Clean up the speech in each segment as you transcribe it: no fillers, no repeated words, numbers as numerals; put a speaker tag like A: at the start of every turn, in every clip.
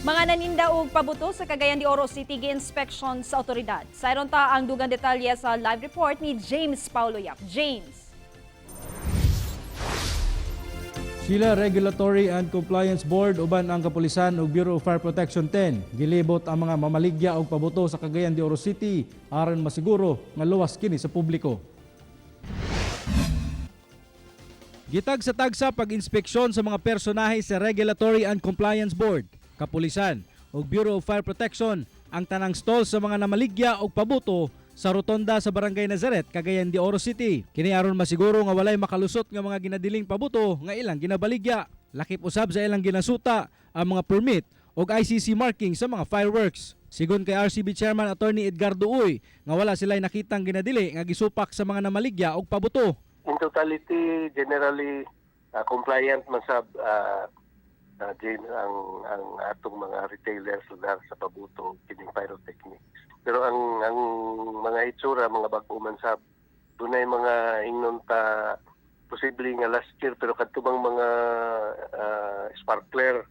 A: Mga naninda og pabuto sa Cagayan de Oro City gi-inspection sa otoridad. Sayron ta ang dugang detalye sa live report ni James Paulo Yap. James.
B: Sila Regulatory and Compliance Board uban ang kapulisan ug Bureau of Fire Protection 10 gilibot ang mga mamaligya og pabuto sa Cagayan de Oro City aron masiguro nga luwas kini sa publiko. Gitag sa tagsa pag-inspeksyon sa mga personahe sa Regulatory and Compliance Board, kapulisan ug Bureau of Fire Protection ang tanang stall sa mga namaligya og pabuto sa rotonda sa Barangay Nazaret, Cagayan de Oro City. Kini aron masiguro nga walay makalusot nga mga ginadiling pabuto nga ilang ginabaligya. Lakip usab sa ilang ginasuta ang mga permit og ICC marking sa mga fireworks. Sigon kay RCB Chairman Attorney Edgardo Uy nga wala sila'y nakitang ginadili nga gisupak sa mga namaligya og pabuto.
C: In totality, generally compliant man sab, James, ang atong mga retailers lugar sa pabuto kining pyrotechnics. Pero ang mga itsura, mga bag-o man sab, dunay mga ingnon ta posible nga last year, pero kadto bang mga sparkler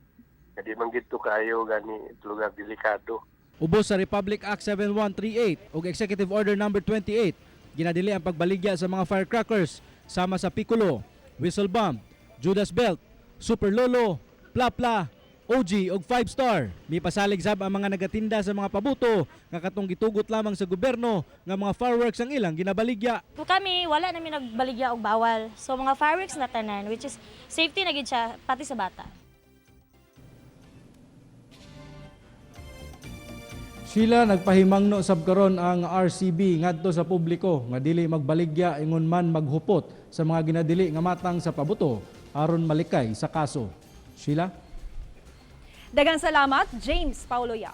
C: nga di man gid to kaayo gani lugar delikado.
B: Ubos sa Republic Act 7138 ug Executive Order Number 28, ginadili ang pagbaligya sa mga firecrackers sama sa Piccolo, Whistle Bomb, Judas Belt, Super Lolo, Plapla, OG ug 5 Star. Mipasalig sab ang mga nagatinda sa mga pabuto nga katong gitugot lamang sa gobyerno nga mga fireworks ang ilang ginabaligya.
D: Kung kami, wala namin nagbaligya og bawal. So mga fireworks na tanan, which is safety na gid siya pati sa bata.
B: Sila nagpahimangno sab karon ang RCB ngadto sa publiko nga dili magbaligya ingon man maghupot sa mga ginadili nga matang sa pabuto aron malikay sa kaso. Sheila?
A: Daghang salamat, James Paulo Yap.